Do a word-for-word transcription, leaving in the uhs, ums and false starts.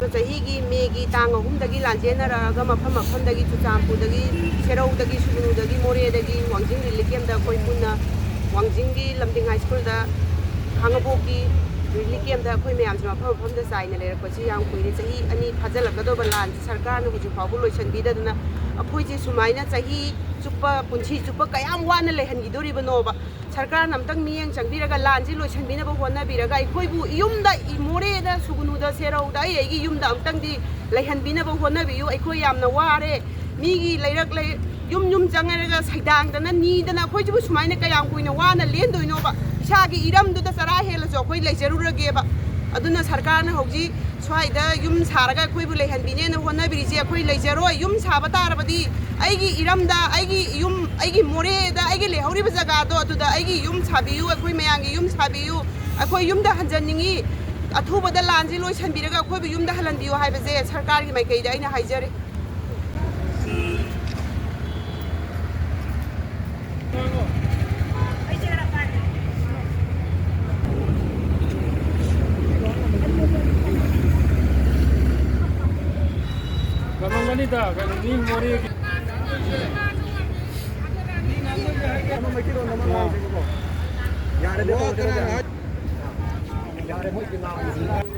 ꯆꯍꯤꯒꯤ ꯃꯦꯒꯤ ꯇꯥꯡ ꯑꯍꯨꯝꯗꯒꯤ ꯂꯥꯟꯖꯦꯟꯅꯔꯛꯑꯒ ꯃꯐꯝ ꯃꯐꯝꯗꯒꯤ, ꯆꯨꯔꯆꯥꯟꯄꯨꯔꯗꯒꯤ, ꯁꯦꯔꯧꯗꯒꯤ, ꯁꯨꯒꯅꯨꯗꯒꯤ, ꯃꯣꯔꯦꯗꯒꯤ ꯋꯥꯡꯖꯤꯡ ꯔꯤꯂꯤꯐ ꯀꯦꯝꯞꯇ ꯑꯩꯈꯣꯏ ꯄꯨꯟꯅ ꯋꯥꯡꯖꯤꯡꯒꯤ ꯂꯝꯗꯤꯡ ꯍꯥꯏ ꯁ꯭ꯀꯨꯜꯗ, ꯈꯥꯡꯉꯕꯣꯛꯀꯤ ꯔꯤꯂꯤꯐ ꯀꯦꯝꯞꯇ ꯑꯩꯈꯣꯏ ꯃꯌꯥꯝꯁꯦ ꯃꯐꯝ ꯃꯐꯝꯗ ꯆꯥꯏꯅ ꯂꯩꯔꯛꯄꯁꯤ ꯌꯥꯝ ꯀꯨꯏꯔꯦ꯫ ꯆꯍꯤ ꯑꯅꯤ ꯐꯥꯖꯤꯜꯂꯛꯀꯗꯧꯕ ꯂꯥꯟꯁꯤ ꯁꯔꯀꯥꯔꯅ ꯍꯧꯖꯤꯛ ꯐꯥꯎꯕ ꯂꯣꯏꯁꯤꯟꯕꯤꯗꯗꯅ, ꯑꯩꯈꯣꯏꯁꯦ ꯁꯨꯃꯥꯏꯅ ꯆꯍꯤ ꯆꯨꯞꯄ, ꯄꯨꯟꯁꯤ ꯆꯨꯞꯄ ꯀꯌꯥꯝ ꯋꯥꯅ ꯂꯩꯍꯟꯈꯤꯗꯣꯔꯤꯕꯅꯣꯕ? ꯁꯔꯀꯥꯔꯅ ꯑꯝꯇꯪ ꯃꯤꯠꯌꯦꯡ ꯆꯪꯕꯤꯔꯒ ꯂꯥꯟꯁꯤ ꯂꯣꯏꯁꯤꯟꯕꯤꯅꯕ ꯍꯣꯠꯅꯕꯤꯔꯒ, ꯑꯩꯈꯣꯏꯕꯨ ꯌꯨꯝꯗ, ꯃꯣꯔꯦꯗ, ꯁꯨꯒꯅꯨꯗ, ꯁꯦꯔꯧꯗ, ꯑꯩ ꯑꯩꯒꯤ ꯌꯨꯝꯗ ꯑꯝꯇꯪꯗꯤ ꯂꯩꯍꯟꯕꯤꯅꯕ ꯍꯣꯠꯅꯕꯤꯌꯨ꯫ ꯑꯩꯈꯣꯏ ꯌꯥꯝꯅ ꯋꯥꯔꯦ꯫ ꯃꯤꯒꯤ ꯂꯩꯔꯛ ꯂꯩ-, ꯌꯨꯝ ꯌꯨꯝ ꯆꯪꯉꯒ ꯁꯩꯗꯥꯡꯗꯅ ꯅꯤꯗꯅ, ꯑꯩꯈꯣꯏꯁꯤꯕꯨ ꯁꯨꯃꯥꯏꯅ ꯀꯌꯥꯝ ꯀꯨꯏꯅ ꯋꯥꯅ ꯂꯦꯟꯗꯣꯏꯅꯣꯕ? ꯏꯁꯥꯒꯤ ꯏꯔꯝꯗꯨꯗ ꯆꯔꯥ ꯍꯦꯜꯂꯁꯨ ꯑꯩꯈꯣꯏ ꯂꯩꯖꯔꯨꯔꯒꯦꯕ꯫ ꯑꯗꯨꯅ ꯁꯔꯀꯥꯔꯅ ꯍꯧꯖꯤꯛ ꯁ꯭ꯋꯥꯏꯗ ꯌꯨꯝ ꯁꯥꯔꯒ ꯑꯩꯈꯣꯏꯕꯨ ꯂꯩꯍꯟꯕꯤꯅꯦꯅ ꯍꯣꯠꯅꯕꯤꯔꯤꯁꯦ, ꯑꯩꯈꯣꯏ ꯂꯩꯖꯔꯣꯏ꯫ ꯌꯨꯝ ꯁꯥꯕ ꯇꯥꯔꯕꯗꯤ ꯑꯩꯒꯤ ꯏꯔꯝꯗ, ꯑꯩꯒꯤ ꯌꯨꯝ, ꯑꯩꯒꯤ ꯃꯣꯔꯦꯗ, ꯑꯩꯒꯤ ꯂꯩꯍꯧꯔꯤꯕ ꯖꯒꯥꯗꯣ, ꯑꯗꯨꯗ ꯑꯩꯒꯤ ꯌꯨꯝ ꯁꯥꯕꯤꯌꯨ, ꯑꯩꯈꯣꯏ ꯃꯌꯥꯝꯒꯤ ꯌꯨꯝ ꯁꯥꯕꯤꯌꯨ꯫ ꯑꯩꯈꯣꯏ ꯌꯨꯝꯗ ꯍꯟꯖꯟꯅꯤꯡꯉꯤ꯫ ꯑꯊꯨꯕꯗ ꯂꯥꯟꯁꯤ ꯂꯣꯏꯁꯤꯟꯕꯤꯔꯒ ꯑꯩꯈꯣꯏꯕꯨ ꯌꯨꯝꯗ ꯍꯜꯍꯟꯕꯤꯌꯨ ꯍꯥꯏꯕꯁꯦ ꯁꯔꯀꯥꯔꯒꯤ ꯃꯥꯏꯀꯩꯗ ꯑꯩꯅ ꯍꯥꯏꯖꯔꯤ꯫ ꯀꯩꯅꯣ, ꯃꯤ ꯃꯣꯔꯦꯒꯤ꯫ ꯌꯥꯔꯦ, ꯌꯥꯔꯦ, ꯃꯣꯏ ꯀꯅꯥꯅ ꯍꯥꯏ-, ꯌꯥꯔꯦ, ꯃꯣꯏ ꯀꯅꯥꯅ ꯍꯥꯏ-,